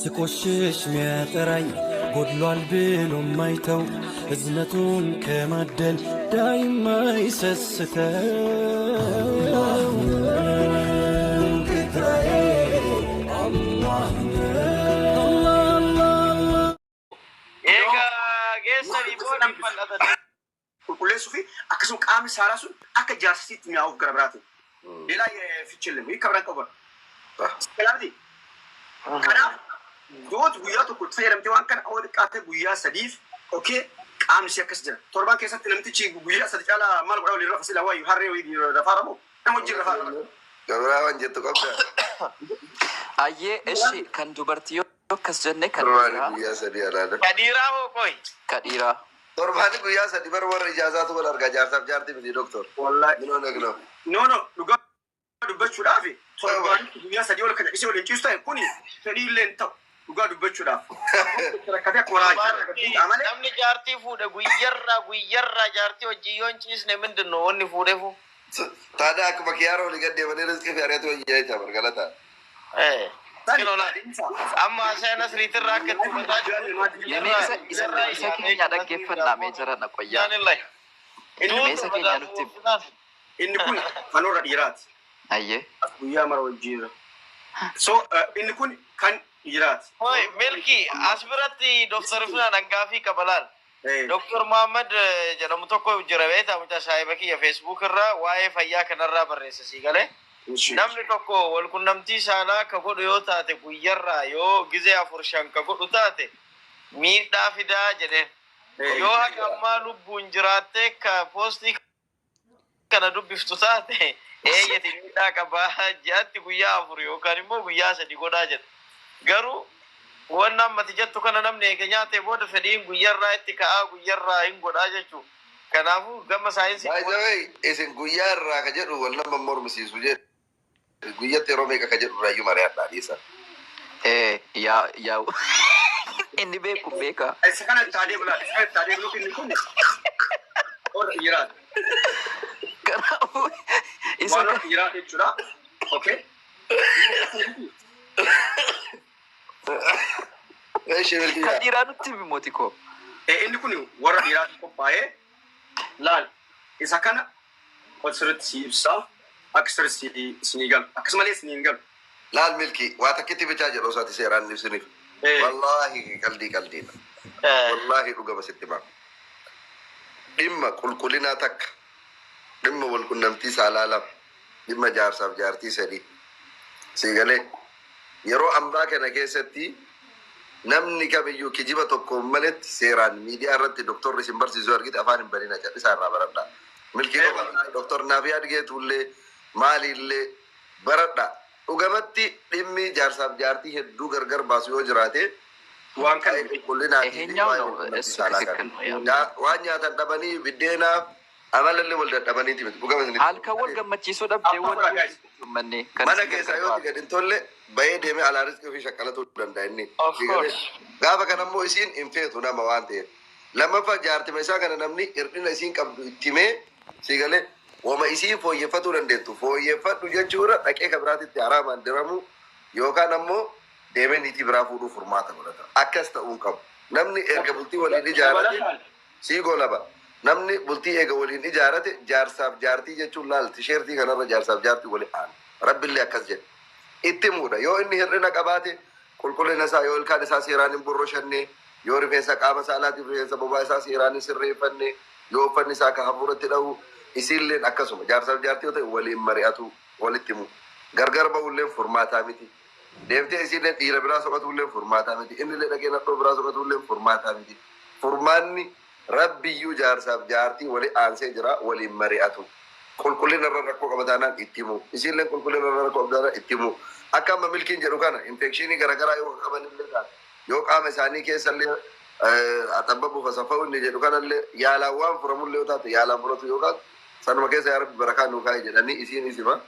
ስቆሽሽ ሚያጠራኝ ጎድሏል ብሎ ማይተው እዝነቱን ከማደል ዳይማ ይሰስተው Egaa geessanii booda hin bal'atan. Qulqulleessuu fi akkasuma qaamni saalaa sun akka jaarsisiitti mi'aawuuf gara biraatiin. ሌላ fichi illee hiika biraan qabu. Kanaaf kanaaf yoot guyyaa tokko itti fayyadamtee waan kana oo xiqqaate guyyaa sadiif, okay, qaamni si akkas jira. Torbaan keessatti namtichi guyyaa sadi caalaa maal godhaa waliin rafa sila waayu harree wayii rafaa ramoo nama wajjin rafaa rafa. Gabraa waan jettu qabda. Ayyee, eshi, kan dubartii yoo akkas jenne kan Torbaani dhiiraa guyyaa sadii alaala. Ka dhiiraa hoo qoy? Ka dhiiraa. Torbaani guyyaa sadi bar warra ijaazaatu wal argaa, jaarsaaf jaartii miti, doktor. Wallahi. Minoo nagnoo. No, dhugaa dubbachuudhaaf torbaan guyyaa sadii ol kan isee waliin ciisu ta'e kuni fedhii illee hin ta'u dhugaa dubbachuudhaaf. Rakkatee akka waraabaa malee. Namni jaartii fuudhe guyyarraa jaartii wajjin yoo hin ciisne mindin ነው wanni fuudheefu? Taada akkuma kiyyaara olii gad deemanii riskii fi ari'atu wayyaa jecha bargalataa. Eh. Amma haasa'an asriitirraa akka itti hubataa jiru. Mee isa keenya dhaggeeffannaa mee jara na qoyyaa. Mee isa keenya nutti himi. Inni kun kan warra dhiiraati. Ayyee. Guyyaa mara wajjin. So inni kun kan dhiiraati. Hoi, Milki, as biratti Dr. Ifnaan hangaafii qabalaan. Dr. Muhammad jedhamu tokko jira, beektaa, mucaa saahiba kiyya Facebook irraa waa'ee fayyaa kanarraa barreessa sii galee. Namni tokko wal qunnamtii saalaa ka godhu yoo taate, guyyarraa yoo gizee afur shan ka godhu taate, miidhaa fidaa jedheen. Yoo haga ammaa lubbuun jiraattee ka poostii kana dubbiftu taate, eeyyati, miidhaa qabaa, ji'atti guyyaa afur yookaan immoo guyyaa sadi godhaa jedha. Garuu wanna ammati jettu kana namni eega nyaatee booda fedhiin guyyarraa itti ka'aa, guyyarraa hin godhaa jechuudha. Kanaafuu gama saayinsii By the way, isin guyyaa irraa ka jedhu wal nama mormisiisu jedhu. Guyyatti yeroo meeqa ka jedhu irraayyuu mari'adhaa dhiisa. Eh, yaa yaa inni beeku beeka. Isa kana itti adeemu laata? Isa kana itti adeemu, inni kun warra dhiiraati. Kanaafuu isa Waan warra dhiiraati jechuudha. Okay. Eeshi kan milkiyyaa. dhiiraa nutti himi mooti koo. Inni kun warra dhiiraati qophaa'ee laal, isa kana ol sirriitti si ibsaa, akka sirriitti isinii galu, akkasumallee isinii hin galu. Laal Milkii, waa takkitti bichaa jedhu osoo ati seeraan ibsiniif. Wallaahi qaldii qaldiidha. Wallaahi dhugama sitti himaa. Dhimma qulqullinaa takka, dhimma walqunnamtii saalaa lama, dhimma jaarsaaf jaartii sadii. Sii galee, yeroo ambaa kana keessatti namni kamiyyuu kijiba tokkoon maletti seeraan miidiyaa irratti doktorri isin barsiisu argite afaan hin banina, callisaa irraa baradhaa. Milkii qofa, doktor Naafiyaad Geetuullee maaliillee baradhaa. Dhugamatti dhimmi jaarsaaf jaartii hedduu gargar baasu yoo jiraate waan kana waa'ee qulqullinaatii fi ይሄኛው waa'ee ነው walqunnamtii እሱ saalaa ትክክል kana. ነው ያው Waan nyaatan dhabanii biddeenaaf amalallee wal dadhabaniiti miti. Dhugama isinitti. Halkan wal gammachiisuu dhabdee Abbaa wal godhaa guys. manni kan Mana isin keessaa gargar yoo baasu. gadi hin tolle bahee deemee alaa riskii ofii shaqqalatuu danda'a inni. Of Sii galee? course. Gaafa kana immoo isiin hin feetu nama waan ta'eef. Lammaffaa, jaartima isaa kana namni hir'ina isiin qabdu itti himee, sii galee, wama isiin fooyyeffatuu dandeettu fooyyeffadhu jechuudha, dhaqee ka biraatitti haraamaan diramu yookaan ammoo deemee niitii biraa fuudhuu furmaata godhata. Akkas ta'uu hin qabu. Namni erga bultii waliin ijaarate Dabalataan siigoo laba. Namni bultii eega waliin ijaarate, jaarsaaf jaartii jechuun, laal, tisheertii kanarra jaarsaaf jaartii wali aana. Rabbillee akkas jedhe. Itti muudha. Yoo inni hir'ina qabaate, qulqullina isaa, yoo ilkaan isaa seeraan hin borroshanne, yoo rifeensa qaama saalaatiif rifeensa bobaa isaa seeraan hin sirreeffanne, yoo uffanni isaa ka hafuuratti dha'u, isiilleen akkasuma jaarsaaf jaartii yoo ta'e waliin mari'atu, walitti himu. Gargar ba'ulleen furmaataa miti. Deemtee isiilleen dhiira biraa soqatulleen furmaataa miti. Innillee dhaqee nadhoo biraa soqatulleen furmaataa miti. Furmaanni Rabbiyyuu jaarsaaf jaartii wali aansee jira, waliin mari'atu. Qulqullina irra rakkoo qaba taanaan itti himu. Isiilleen qulqullina irra rakkoo qabda taanaan itti himu. Akka amma Milkiin jedhu kana infekshinii garaagaraa yoo qaban illee taate, yoo qaama isaanii keessa illee axabbabu fasafa'u inni jedhu kanallee yaalaan waan furamullee yoo taate yaalaan furatu, yookaan sanuma keessa yaa Rabbi barakaa nuu kaa'i jedhanii isiin isima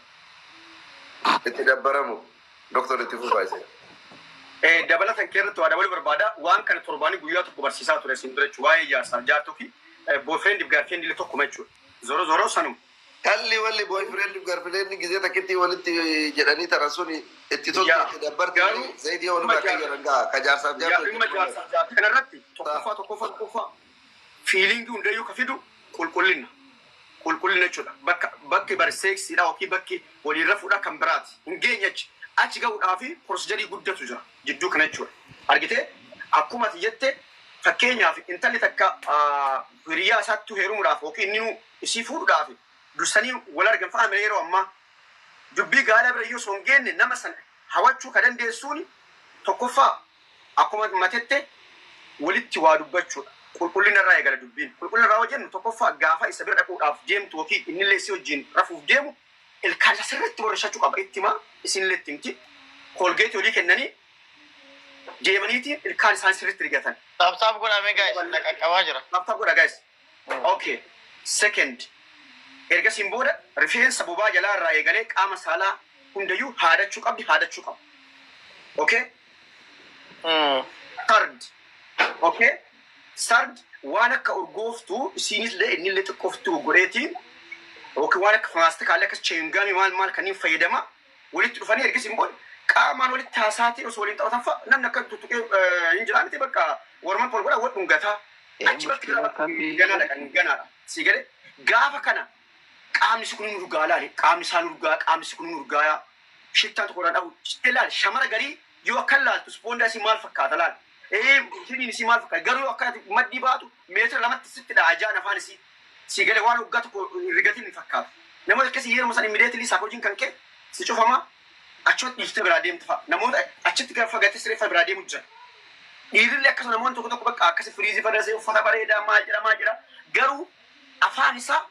itti dabbaramu. Doktor, itti fufaa isin. Dabalatan kee irratti waa dabaluu barbaada. Waan kana torbaanii guyyaa tokko barsiisaa ture isin dura jechuudha. Waa'ee jaarsaaf jaartuu fi boyfriend fi girlfriend illee tokkuma jechuudha. Zoro zoro sanuma. Kalli walli boyfriend girlfriend gizee takkitti walitti jedhanii taran sun itti tolte, itti dabbarte, Garuu zayitii walirraa dhimma kayyaran gaa ka jaarsaaf Yaa jaartu. Dhimma jaarsaaf jaartii kanarratti tokkoffaa feeling hundayyuu ka fidu qulqullina. Qulqullina jechuudha. Bakka bakki bar sexiidha yookiin bakki waliirra fuudha kan biraati. Hin geenye achi. Achi gahuudhaa fi procedure guddatu jira jidduu kana jechuudha. Argitee, akkuma ati jette, fakkeenyaaf intalli takka hiriyaa isaatti heerumuudhaaf yookiin inni isii fuudhuudhaaf dursanii wal argan fa'a malee, yeroo ammaa dubbii gaala bira iyyuu osoo hin geenne nama sana hawachuu ka dandeessuun tokkoffaa akkuma matette walitti waa dubbachuudha. Qulqullina irraa eegala dubbiin. Qulqullina irraa hojjennu, tokkoffaa gaafa isa bira dhaquudhaaf deemtu yookiin innillee si wajjin rafuuf deemu ilkaan isa sirriitti borashachuu qaba. Itti himaa, isinillee itti himti. Colgate olii kennanii deemaniitiin ilkaan isaanii sirriitti rigatan. Tap tap godhamee, guys, na qaqqabaa jira. Tap tap godha, guys. Okay. Second. Ergasiin booda rifeensa bobaa jalaa irraa eegalee qaama saalaa hundayyuu haadachuu qabdi, haadachuu qaba. Okay. Third. Okay. Third, waan akka urgooftuu isiinillee innillee xiqqooftuu godheetiin yookiin waan akka maastikaalee akkas chewing gum maal maal kanneen fayyadama walitti dhufanii, ergasiin booda qaamaan walitti haasaatiin osoo waliin taphatan fa'a namni akka tuttuqee hin jiraa miti, bakka warman pol godha wal dhungataa. Achi bakki Mushkila akkamii? Ganaadha kan ganaadha. Si galee gaafa kana qaamni si kun hin urgaa laali, qaamni isaan urgaa, qaamni si kun hin urgaayaa, shittaan tokko irraa dhabu laali. Shamara garii yoo akkan laaltu ispoondaa isii maal fakkaata laali, hidhiin isii maal fakkaata, garuu yoo akka ati maddii baatu meetira 2tti sitti dha'a jaan afaan isii. Si galee, waan waggaa tokko rigatiin hin fakkaatu. Namoota akkasii yeroo san immediately saakoojiin kan kee si cufama, achumatti dhiiftee biraa deemtu fa'a. Namoota achitti gara fagaatee sireeffa biraa deemu jira. Dhiirrillee akkasuma, namoonni tokko tokko bakka akkasi firiizii fadasee uffata bareedaa maal jedha maal jedha, garuu afaan isaa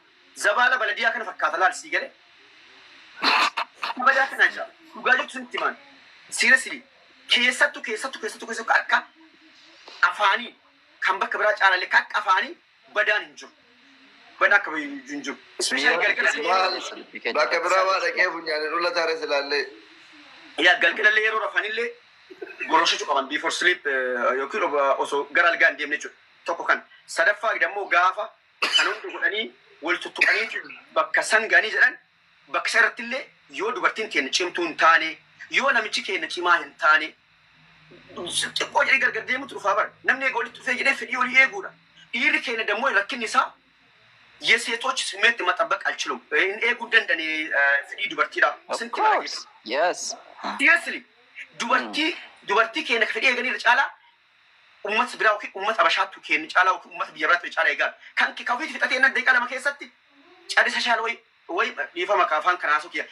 zabaala baladiyaa kana fakkaata laal. Sii galee, kabadaa kana jira. Dhugaa jirtu sitti himaan. Seriously, keessattuu keessattuu keessattuu keessattuu akka afaanii kan bakka biraa caalallee kan akka afaanii badaan hin jiru. Badaan akka hin jiru. Especially galgala. Maal bakka biraa waa dhaqee funyaanii dhulla taare silaallee. Yaa, galgalallee yeroo rafanillee goroshachuu qaban before sleep yookiin osoo gara algaa hin deemne jechuudha. Tokko kan. Sadaffaa immoo gaafa kan hundi godhanii wal tuttuqanii bakka san ga'anii jedhan, bakka isa irratti illee yoo dubartiin keenya cimtuu hin taane, yoo namichi keenya cimaa hin taane, xiqqoo jedhee gargar deemutu dhufaa bara. Namni eega walitti dhufee jedhee fedhii olii eeguudha. Dhiirri keenya dammoo rakkinni isaa የሴቶች ስሜት መጠበቅ አልችሉም። Eeguu dandani fedhii dubartiidha. Of course. Yes. Seriously, dubartii keenya fedhii eeganii irra caalaa uummata biraa yookiin uummata abashaattu keenya caalaa yookiin uummata biyya biraatti caalaa eegaa. Kan ka ofiitti fixatee inni daqiiqaa 2 keessatti cadisa shaal wayi wayi, dhiifama ka afaan kanaa kiyya,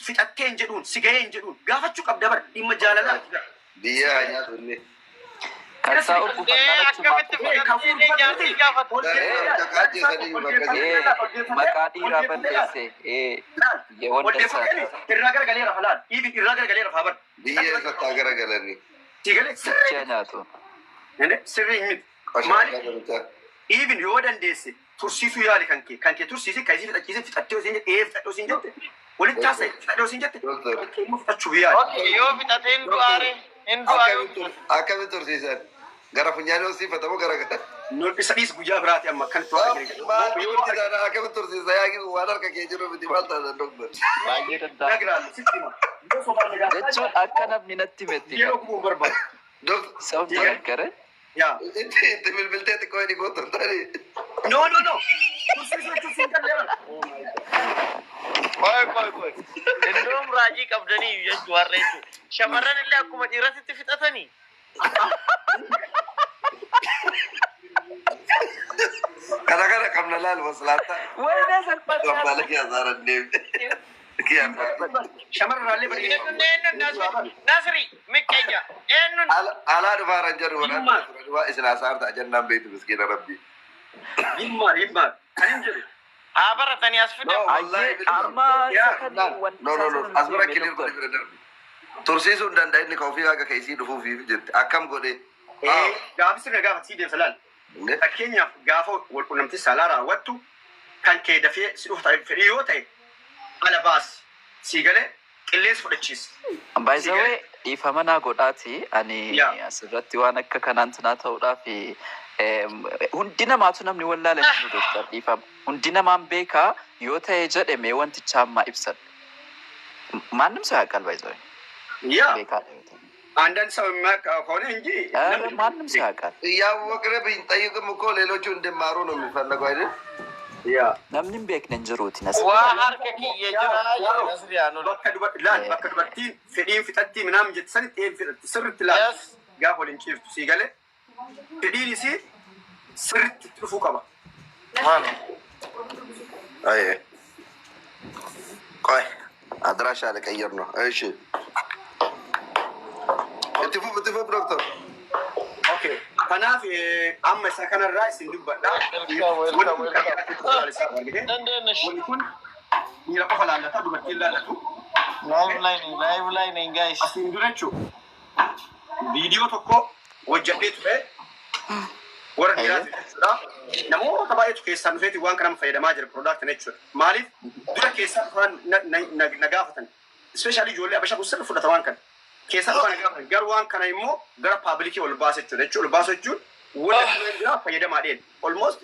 fixattee hin jedhuun, si gahee hin jedhuun gaafachuu qabda bara dhimma jaalalaa. Biyya haa nyaatu inni. Kan isaa urgufannaan achumaan Akkamitti fixattee jaartii gaafatu? Maqaa dhiiraa balleesse. Wanta isaa. Irraa garagalee rafa laal. Dhiibi irraa garagalee rafa bar. Biyya eessatti garagalanii. Sigalee sirrii Jecha nyaatu. Sirrii miti. Qashaa Maaliif? garichaa. Even yoo dandeesse tursiisuu yaali, kan kee tursiisi, kan isii fixachiise, fixattee osoo hin jette, fixadhee osoo hin jette, walitti haasa'e, fixadhee osoo hin jette, Doctor. kan kee immoo fixachuu yaali. Okay, yoo fixateen du'aare hin du'aa yoo Akkamitti akkamitti tursiisan? Gara funyaanii horsiifatamu gara gara. No, isa dhiis, guyyaa biraati amma kan itti waan Maal tursiisan? Akkamitti tursiisa? Yaa, waan harka kee jiru miti, maal taasisan, doctor? Baay'ee danda'a. Nagiraan sitti hima. Yoo sobaan na gaafata, Jechuun akka namni natti himetti yeroo gubuu hin barbaadu. Doctor sababni gargare. Yaa. Itti bilbiltee xiqqoo inni gootu taani. No, no, no. Tursiisuu jechuun siin galee bara. Qoy, qoy, qoy. Indoom raajii qabdanii jechuu har'a jechuudha. Shamarran illee akkuma dhiiratitti fixatanii. Kana kana qabna laal maslaata. Wayne salphaadha. Gambaala kiyya saaran deemte. Shamarraallee bareeda. Eenyuun eenyuun Nasri Nasri miqqeenya eenyuun? Alaa dhufaaran jedhu waan isin haasa'arta ajannaan beektu, miskiina rabbi. Himmaa himmaa. Kan hin jedhu. Haa baratanii as fidan. No, wallahi. Ayyee, amma isa kan wanti No, no, no. isaa As bira sana clear doctor. godhe bira darbi. Tursiisuu hin danda'a inni ka ofii haga keessii dhufuufiif jette. Akkam godhe? Gaafa sirna gaafa sii deemsa laal. Fakkeenyaaf gaafa wal quunnamtii saalaa raawwattu kan kee dafee si dhufa ta'e, fedhii yoo ta'e, ala baasi. Sii galee, qilleensa fudhachiisi. By the way, dhiifama naa godhaati. Ani Yaa. asirratti waan akka kanaan tinaa ta'uudhaaf Hundi namaatu namni wallaala hin jiru, Dooktar, dhiifama. Hundi namaan beekaa yoo ta'e jedhame wanticha ammaa ibsan. ማንም ሰው ያውቃል ባይዘው ያ beekaadha yoo ta'e. አንዳንድ ሰው የሚያውቅ ከሆነ እንጂ ኧረ ማንም ሰው ያውቃል። እያወቅን ብንጠይቅም እኮ ሌሎቹ እንዲማሩ ነው የሚፈለገው አይደል? ያ Namni hin beekne hin jiruuti nas. Waa harka kiyya jira jedhe Nasri Anul. Bakka dubar laal, bakka dubartiin fedhiin fixattii ምናምን jettu sanitti een fixatti sirriitti laal. Gaafa waliin ciiftu sii galee fedhiin isii sirriitti itti dhufuu qaba. Maal? አይ ቆይ አድራሻ ልቀይር ነው። እሺ itti fufu, itti fufu, doctor. Okay. Kanaaf amma isa kanarraa isin dubbadha. Welcome, welcome, welcome. Dandeenya. Wanni kun dhiira qofa laallata, dubartiin laallatu. Live line, live line, guys. Asiin dura jechuun viidiyoo tokko hojjedhee ture warra dhiiraati jechuudha. Namoota baay'eetu keessaan dhufeeti waan kana fayyadamaa jira product jechuudha. Maaliif dura keessaa dhufan na gaafatan. Especially ijoollee Abashaa kun sirri fudhata waan kana. Keessaa dhufan na gaafatan. Garuu waan kana immoo gara public ol baasa jechuudha. Jechuun ol baasu jechuun warra biraa fayyadamaa dheen. Almost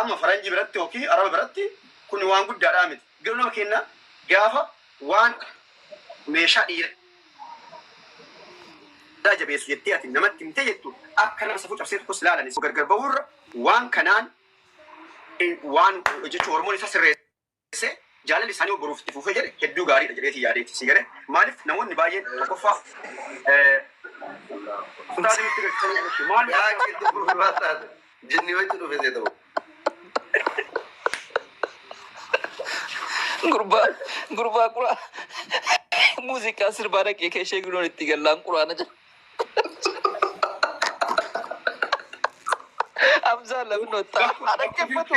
amma faranjii biratti yookiin araba biratti kun waan guddaadhaa miti. Garuu nama kenna gaafa waan meeshaa dhiiraa jabeessu jettee ati namatti himtee jettu akka nama safuu cabsee tokkos ilaalan gargar bahuurra waan kanaan waan jechuun hormoon isaa sirreessee jaalalli isaanii boruuf itti fufee jedhe hedduu gaariidha jedheeti yaadeeti si galee. Maaliif namoonni baay'een tokkoffaa kutaalee nutti galchanii maaliif Yaa itti fufu taate jinni wayitti dhufe see ta'u. Gurbaa qura muuziqaa sirbaa dhaqee keeshee gidoon itti gallaan quraana jira. Hamzaa lamni ottaa dhaggeeffatu.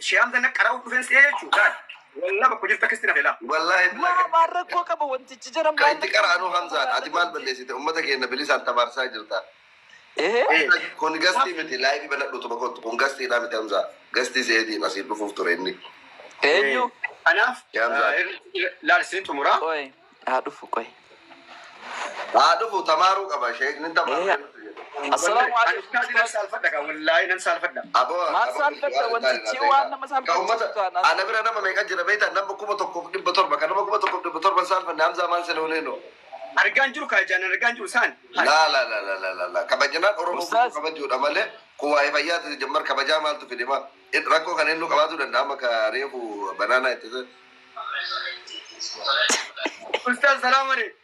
Shi'aam zanna qara'uu dhufeen si'ee jechuudha. Wallaa bakka jirtu akkasitti nafe laa. Wallaahi. Maa maal rakkoo qaba wantichi jara? Kan itti qara'anu Hamzaan, ati maal balleessite? Ummata keenya bilisaan tabaarsaa jirta. Ee. Kun guest miti, live banadhu tuma kottu. Kun guestiidha miti, Hamzaa. Guest seetiin asii dhufuuf ture inni. Eenyu? Kanaaf Hamzaa. Laal, isin xumuraa. Qoy haa dhufu, qoy. Haa dhufu, tamaaruu qaba, sheekni tamaaruu. Assalaamu alaikum. Ani nan saalfadha kaa, wallaahi nan saalfadha. Aboo. Maal saalfatta? Wantichi waan nama saalfachiisu taanaan. Ana bira nama meeqa jira beektaa? Nama 1700. Kan nama 1700 saalfanne, Hamzaa, maal sana olee no? Argaan jiru kaa, ijaan argaan jiru isaan. Laa laa laa laa laa laa laa, kabajnaan Oromoo Ustaaz. kabajuudha malee kun waa'ee fayyaati jammar kabajaa maaltu fide? Maal rakkoo kan inni qabaatu danda'a amma ka reefu banaanaa itti Ustaaz, salaam alaikum.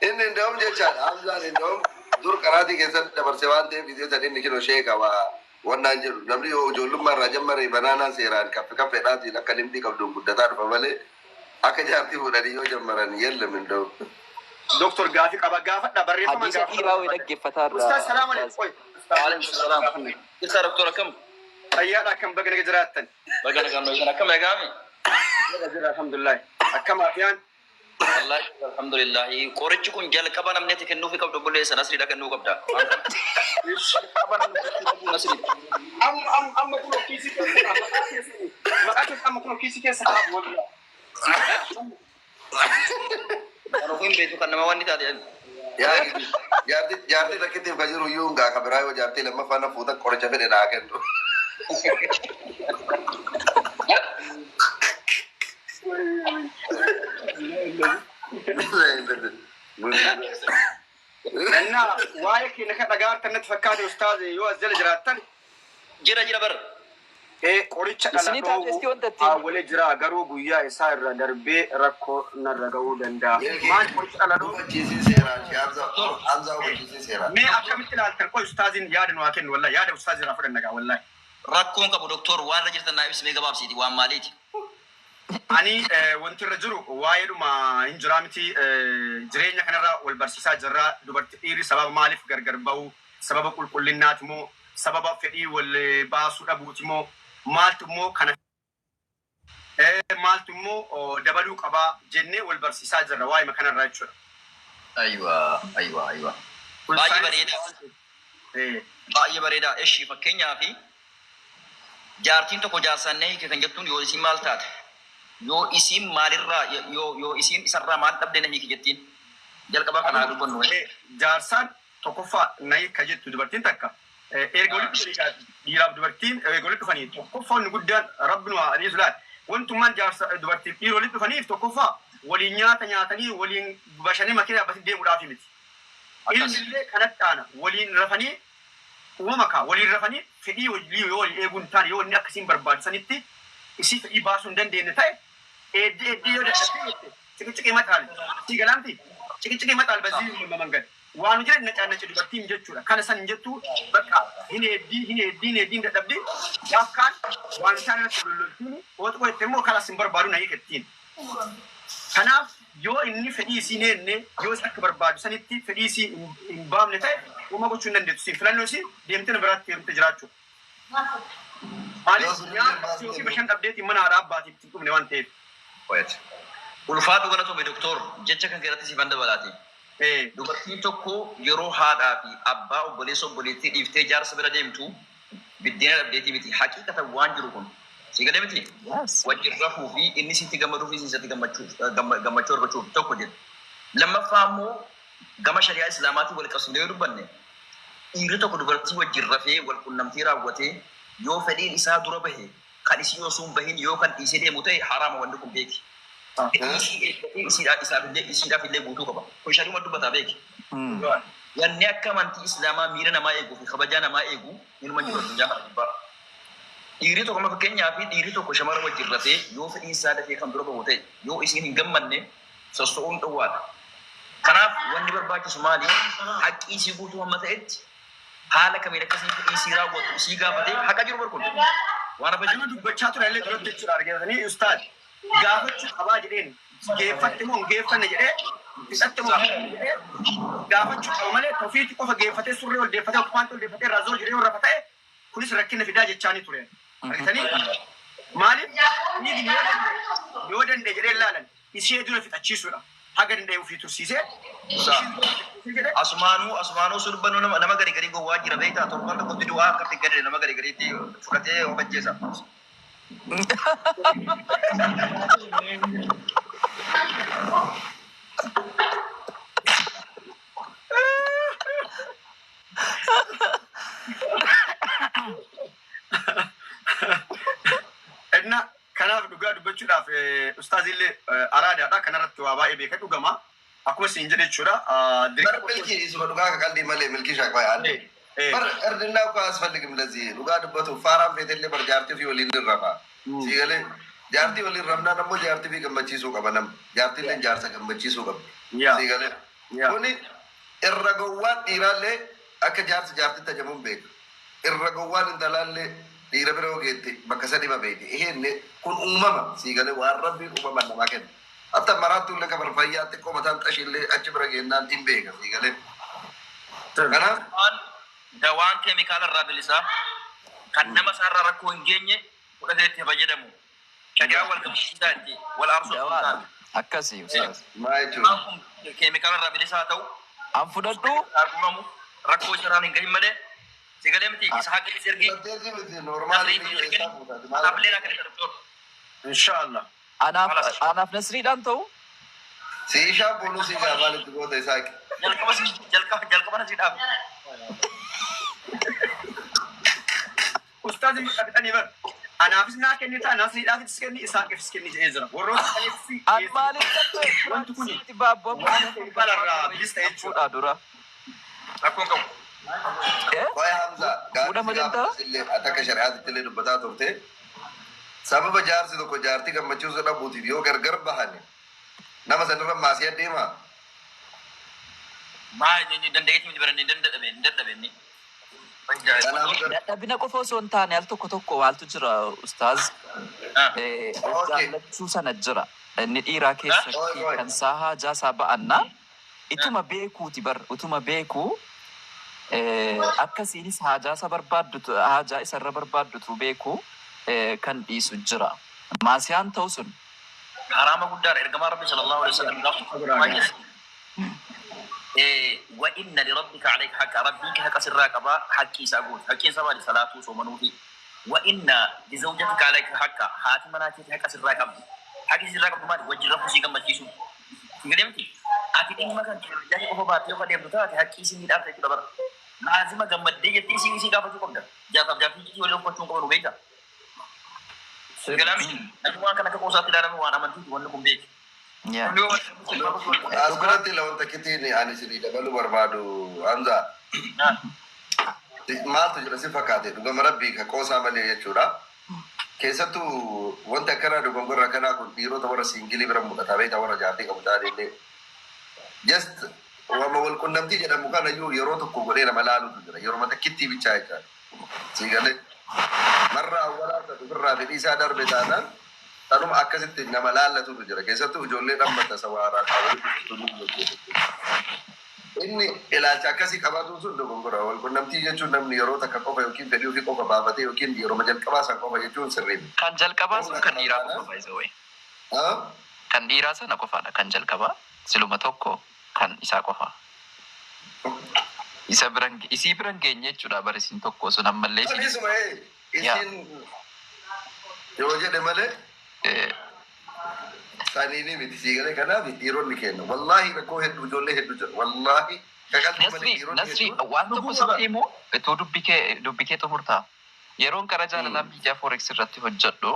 Inni እንደውም jechaadha, Hamzaan እንደውም dur qaraatii keessatti dabarse waan ta'eef iddoo san inni kinoo sheeka waa wannaan jedhu. Namni yoo ijoollummaa irraa jammare banaanaa seeraan kaffe kaffeedhaatiin akka limdii qabduun guddataa dhufa malee akka jaartii fuudhanii yoo jammaran yeellam እንደውም. Doktor gaafii qaba, gaafadha, barreeffama. Hadiisa dhiiraa wayii dhaggeeffataa. Ustaaz, salaam alaikum. Waalaikum salaam. Isa doktor, akkam? Fayyaadha, akkam, baga naga jiraattan. Baga nagaan nu akkam egaami? Jira jira, alhamdulillah. Akkam afiyaan? Wallahi alhamdulillah. Qorichi kun jalqaba namni ati kennuufi qabdu obboleessa Nasriidha kennuu qabda. Jalqaba namni ati kennuu qabdu Nasriidha. Amma amma amma kun kiisii keessa, maqaa keessa, amma kun kiisii keessa kaa'u wallahi. Kan ofii hin beektu kan nama wanni taate. Yaa jaartii jaartii takkittiif kan jiru iyyuu gaa kan biraa yoo jaartii lammaffaa na fuutan qoricha fedhe naa kennu. Innaa waa'ee keenya kan dhagaartan natti fakkaate, ustaaz, yoo as jala jiraattan. Jira jira bar. Qoricha Isinii taateesti wanta ittiin. Haawwalee jira, garuu guyyaa isaa irra darbee rakkoo narra ga'uu danda'a. Maal qoricha dhala dhoowwu? Hubachiisii seeraan, Hamzaa, hubachiisii seeraan. Mee akkamitti ilaaltan? Qoy, ustaaziin yaada nu haa kennu, wallahi yaada ustaazii irraa fudhanna gaa wallahi. Rakkoon qabu doktor, waan irra jirtan naa ibsimee gabaabsiiti, waan maaliiti? Ani wanti irra jiru waa'eedhuma hin jiraa miti, jireenya kanarra wal barsiisaa jirra. Dubartii dhiirri sababa maaliif gargar bahu? Sababa qulqullinnaati moo, sababa fedhii wal baasuu dhabuuti moo, maaltu immoo kana maaltu immoo dabaluu qabaa jennee wal barsiisaa jirra waa'eema kanarra jechuudha. Aywa aywa aywa. Baay'ee bareeda. Baay'ee bareeda. Eshi, fakkeenyaaf jaartiin tokko jaarsaan na hiike kan jettuun yoo isiin maal taate? Yoo isiin maalirraa, yoo isiin isarraa maal dhabdee na hiike jettiin? Jalqaba kanaa dubbannu. Jaarsaan tokkoffaa na hiika jettu dubartiin takka Erga walitti dhufanii dhiiraaf dubartiin erga walitti dhufanii tokkoffaa inni guddaan rabbi nu haa adiisu laal. Wantummaan jaarsa dubartiif dhiira walitti dhufaniif tokkoffaa waliin nyaata nyaatanii waliin bashannee makiina yaabbatanii deemuudhaaf miti. Ilmi illee kanatti aana waliin rafanii uumama kaa waliin rafanii fedhii walii yoo walii eeguu hin taane yoo inni akkasiin barbaadu sanitti isii fedhii baasuu hin dandeenye ta'e eeddee eeddee yoo dadhabdee jette ciqiciqii maxaal sii galaamti ciqiciqii maxaal bazii mangad Waanu jedhan nacaannace dubartiin jechuudha. Kana san hin jettu bakka hin heeddii hin heeddii hin heeddii hin dadhabdi. Gaaf kaan waan isaan irratti lolloltiin hoo xiqqoo jette immoo kalas hin barbaadu na hiikettiin. Kanaaf yoo inni fedhii isii hin eenne yoo isa akka barbaadu sanitti fedhii isii hin baafne ta'e homaa gochuu hin dandeettu. Siin filannoo isii deemtee nama biraatti heerumte jiraachuu. Yoo Maaliif sunillee hin nyaata baasne yookiin bishaan dhabdeetiin mana haadha abbaatiif itti hin dhufne waan ta'eef. Wait. Ulfaadhu galatoomi doktoor jecha kan keerratti siifan dabalaati. Ee. Dubartiin tokko yeroo haadhaa fi abbaa obboleessa obboleettii dhiiftee jaarsa bira deemtu biddeena dhabdeetii miti. Haqiiqatan waan jiru kun sii galee miti? Yes. Wajjin rafuu fi inni sitti gammaduu fi isiin isatti gammachuu gammachuu argachuuf tokko jedhe. Lammaffaa immoo gama shari'aa Islaamaatiin wal qabsiifnee yoo dubbanne dhiirri tokko dubartii wajjin rafee wal qunnamtii raawwatee yoo fedhiin isaa dura bahe kan isii osoo hin bahin yoo kan dhiisee deemu ta'e haraama wanni kun beeki. Fedhii isii eeggatee isiidhaa isaaf illee isiidhaaf illee guutuu qaba. Kun shari'uma dubbataa beeki. Wanni akka amantii Islaamaa miira namaa eeguu fi kabajaa namaa eegu inuma jiru addunyaa kana gubbaa. Dhiirri tokko amma fakkeenyaaf dhiirri tokko shamara wajjin rafee yoo fedhiin isaa dafee kan dura bahu ta'e yoo isiin hin gammanne sosso'uun dhowwaadha. Kanaaf wanni barbaachisu maali? Haqqii isii guutuu hamma ta'etti haala kamiin akka isiin fedhii isii raawwattu isii gaafatee haqa jiru bar kun waan hafa jiru. Anuma dubbachaa ture illee duratti jechuudha argatanii ustaad gaafachuu qabaa jedheen geeffatte moo hin geeffanne jedhee fixatte moo hin fixanne jedhee gaafachuu qaba malee tofiitti qofa geeffatee surree ol deeffatee yookiin paantii ol deeffatee irraa zoor jedhee yoo rafa ta'e kunis rakkina fidaa jechaanii ture. Argitanii maaliif dhiigni yoo danda'e yoo danda'e jedhee ilaalan ishee dura fixachiisuudha. Haga danda'e ofii tursiisee Sa. ishee dura fixachiisee jedhe Asumaanuu asumaanuu osoo dubbannuu nama nama gari garii gowwaa jira beektaa torban tokkotti du'aa akkatti gadi nama gari gariitti fudhatee of ajjeesa. Inna kanaaf dhugaa dubbachuudhaaf ustaazillee araadaadha kanarratti waa baay'ee beeka dhugama akkuma isin jedhe jechuudha. በር Dirqama milki isuma dhugaa ka qalbii malee milki shaaqaa yaadde. በር እርድና እኮ አያስፈልግም። ለዚህ dhugaa dubbatu faaraan feetellee bar jaartii fi waliin ni rafa. Sii galee jaartii waliin rafnaan ammoo jaartii fi gammachiisuu qaba nama. Jaartiillee jaarsa gammachiisuu qabdi. yaa Sii galee yaa kuni irra gowwaan dhiiraallee akka jaarsi jaartitti ajamuun beeka. Irra gowwaan intalaallee dhiira bira yoo geette bakka sadi beekti. Ihenne kun uumama sii galee waan rabbiin uumaman namaa kenna. Hatta maraattu illee kabar fayyaa xiqqoo mataan xashillee achi bira geennaan hin beeka sii galee. Kanaaf Dawaan dawaan keemikaala irraa bilisaa kan nama isaarraa rakkoo hin geenye fudhatee itti fayyadamu. Shari'aa wal gammachiisaa itti wal aarsuu osoo hin Dawaadha. taane. Akkasii ustaaz. maa jechuudha. Dawaan kun keemikaala irraa bilisaa ta'u An fudhadhu irraa guuramu rakkoo isarraan hin gahin malee sagalee miti isa haqa isa ergi Dubarteessi miti noormaaliin nasrii iyyuu ergani eessaa fuutaati maal anaaf illee akka isa doktor. Inshaallah. anaaf Halas. anaaf nasriidhaan ta'u Siishaa boonuu sii gaa maalitti goota isaaqi. Jalqaba si jalqaba jalqaba nasrii dhaabe. Ustaazi fixanii bar. Anaafis naa kennita, nasriidhaafis kenni, isaaqifis kenni jedhee jira. Warroota kaleessi an maaliif kan ta'e Wanti kun sitti baabboo waan keemikaala irraa bilis ta'e jechuudha. fuudhaa dura. Rakkoon qabu. Eh? Waa'ee Hamza gaaffii Fuudhama si danda'a? gaafatasillee ati akka shari'aatitti illee dubbataa turte. Sababa jaarsi tokko jaartii gammachiisuu dhabuutiif yoo gargar bahani nama sanirra maasii adeemaa. Maa inni dandeettii miti baranne hin dadhabe hin dadhabe inni. Kanaafuu gar Dadhabina qofa osoo hin taane al tokko tokko waaltu jira ustaaz. Of Okay. jaallachuu sana jira. Inni dhiiraa Oi, keessatti oi. kan isaa haajaa isaa ba'annaa ituma beekuuti bar utuma beekuu akkasiinis haajaa isa barbaaddutu haajaa isarra barbaaddutu beekuu kan dhiisu jira. Maasiyaan ta'u sun Haraama guddaadha ergamaa rabbi sallallahu alaihi wasallam gaaf tokko maal jedhe? Wa inna li rabbika alayka haqqa rabbiin kee haqa sirraa qaba haqqi isaa guutu haqqiin isaa maali salaatuu soomanuufi wa inna li zawjatika alayka haqqa haati manaa keetii haqa sirraa qabdi haqi sirraa qabdu maali wajjin rafuu sii gammachiisu si galee miti ati dhimma kan kee qofa baattee yoo adeemtu taate haqqii isii miidhaaf jechuudha bara Laazima gammaddee jettee isii gaafachuu qabda. Jaarsaaf jaartii isii waliin uffachuu hin qabanu beekta. Galaami waan kan akka qoosaatti ilaalamu waan amantiiti wanni kun beeki. As biratti wanta kittiin ani isinii dabaluu barbaadu, Hamza. Maaltu jira si fakkaate? Dhugama rabbii ka qoosaa malee jechuudha. Keessattuu wanti akkanaa, dogongorra akkanaa kun dhiirota warra single bira mul'ata, beektaa, warra jaartii qabu ta'anillee. Just wama wal qunnamtii jedhamu kanayyuu yeroo tokko godhee nama laalutu jira. Yeroo takkittii bichaa jechaadha. Sii galee. Marra awwalaa san ofirraa fedhii isaa darbe taanaan sanuma akkasitti nama laallatutu jira. Keessattuu ijoollee dhammata sawaaraa walitti. Inni ilaalcha akkasii qabaatuun sun dogongora. Wal qunnamtii jechuun namni yeroo takka qofa yookiin fedhii ofii qofa baafatee yookiin yeroo jalqabaa san qofa jechuun sirrii miti. Kan jalqabaa sun kan dhiiraa qofa, by the way. Kan dhiiraa sana qofaadha kan jalqabaa. Siluma tokko kan isaa qofa. Isa biran isii biran geenye jechuudha bara isin tokko sun ammallee isin. Isuma isin yoo jedhe malee saniini miti, sii galee. Kanaaf dhiironni kenna. Wallaahi rakkoo hedduu, ijoollee hedduu jira. Wallaahi kaqalli malee Nasri, dhiironni Nasri, hedduun. waan tokko sitti himu, utuu dubbi kee xumurtaa. Yeroon karaa jaalalaa miidiyaa Forex irratti hojjedhu,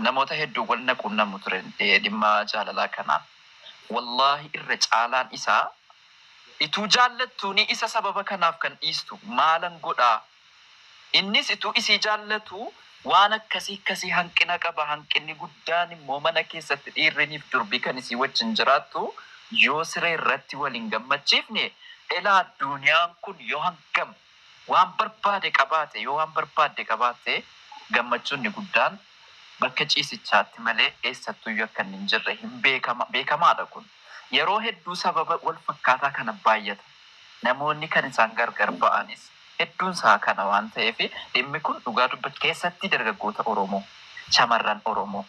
namoota hedduu wal na quunnamu ture dhimma jaalalaa kanaan. Wallaahi irra caalaan isaa ituu jaallattuuni isa sababa kanaaf kan dhiistu maalan godhaa. Innis ituu isii jaallatu waan akkasii akkasii hanqina qaba. Hanqinni guddaan immoo mana keessatti dhiirriniif durbii kan isii wajjin jiraattu yoo siree irratti waliin gammachiifne, elaa addunyaan kun yoo hangam waan barbaade qabaate, yoo waan barbaadde qabaate, gammachuun guddaan bakka ciisichaatti malee eessattuyyuu akka inni hin jirre hin beekama, beekamaadha kun. Yeroo hedduu sababa wal fakkaataa kana baay'ata. Namoonni kan isaan gargar ba'anis hedduun isaa kana waan ta'eef, dhimmi kun dhugaa dubbachuu keessatti dargaggoota Oromoo, shamarran Oromoo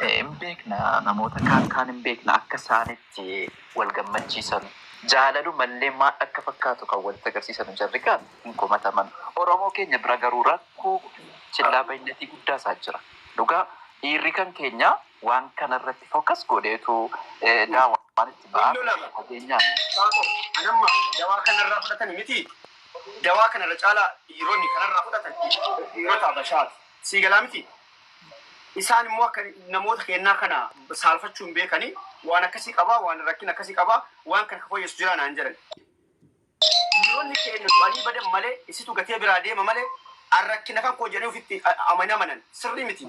hin beekna, namoota kaan kaan hin beekna, akka isaanitti wal gammachiisan jaalalu mallee maal akka fakkaatu kan walitti agarsiisan jarri kaan hin komataman. Oromoo keenya bira garuu rakkoo chillaa baay'inatii guddaa isaa jira. Dhugaa dhiirri kan keenya waan kanarratti focus godheetu daawaan itti ba'aa Innoo lama. fageenyaan. Saaqo, anamma dawaa kanarraa fudhatan miti. Dawaa kanarra caalaa dhiironni kanarraa fudhatan dhiirota Habashaati. Sii galaa miti. Isaan immoo akka namoota kennaa kana saalfachuu hin beekanii, waan akkasii qabaa, waan rakkina akkasii qabaa, waan kana fooyyessu jira naan jedhan. Dhiironni keenya du'anii badan malee, isitu gatee biraa deema malee, an rakkina kan koo jedhanii ofitti amanan sirrii miti.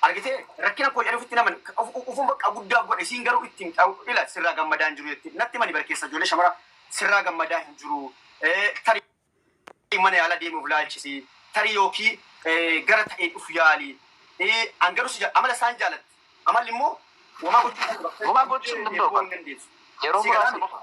Argitee, rakkina koo jedhanii ofitti naman ufuma bakka guddaa godhe, isiin garuu ittiin ila sirraa gammadaa hin jiru jetti. Natti mani barkeessa ijoollee shamara sirraa gammadaa hin jiru. Tarii mana yaala deemuuf laalchisi. Tarii yookiin gara ta'ee dhufu yaali. An garuu si amala isaan jaalatti. Amalli immoo homaa gochuu Homaa gochuu hin danda'u. hin dandeessu. Yeroo Si muraasa galaa qofa.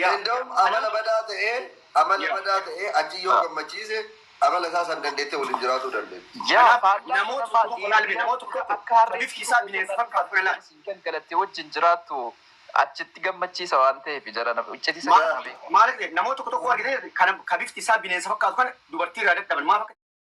Yaa. Inda'um amala badaa ta'ee, amala badaa ta'ee achi yoo gammachiise, amala isaa san dandeettee waliin jiraachuu dandeetti. Yaa Kanaaf faallaa namoota namaa tokko ilaalme, namoota tokko akka harree bifti isaa bineensa fakkaatu ilaali. gangalattee wajjin jiraattu achitti gammachiisa waan ta'eef jara nama iccitii isa kana beeku. Maal namoota tokko tokko argite kan ka bifti isaa bineensa fakkaatu kana dubartii irraa dadhaban maaf akka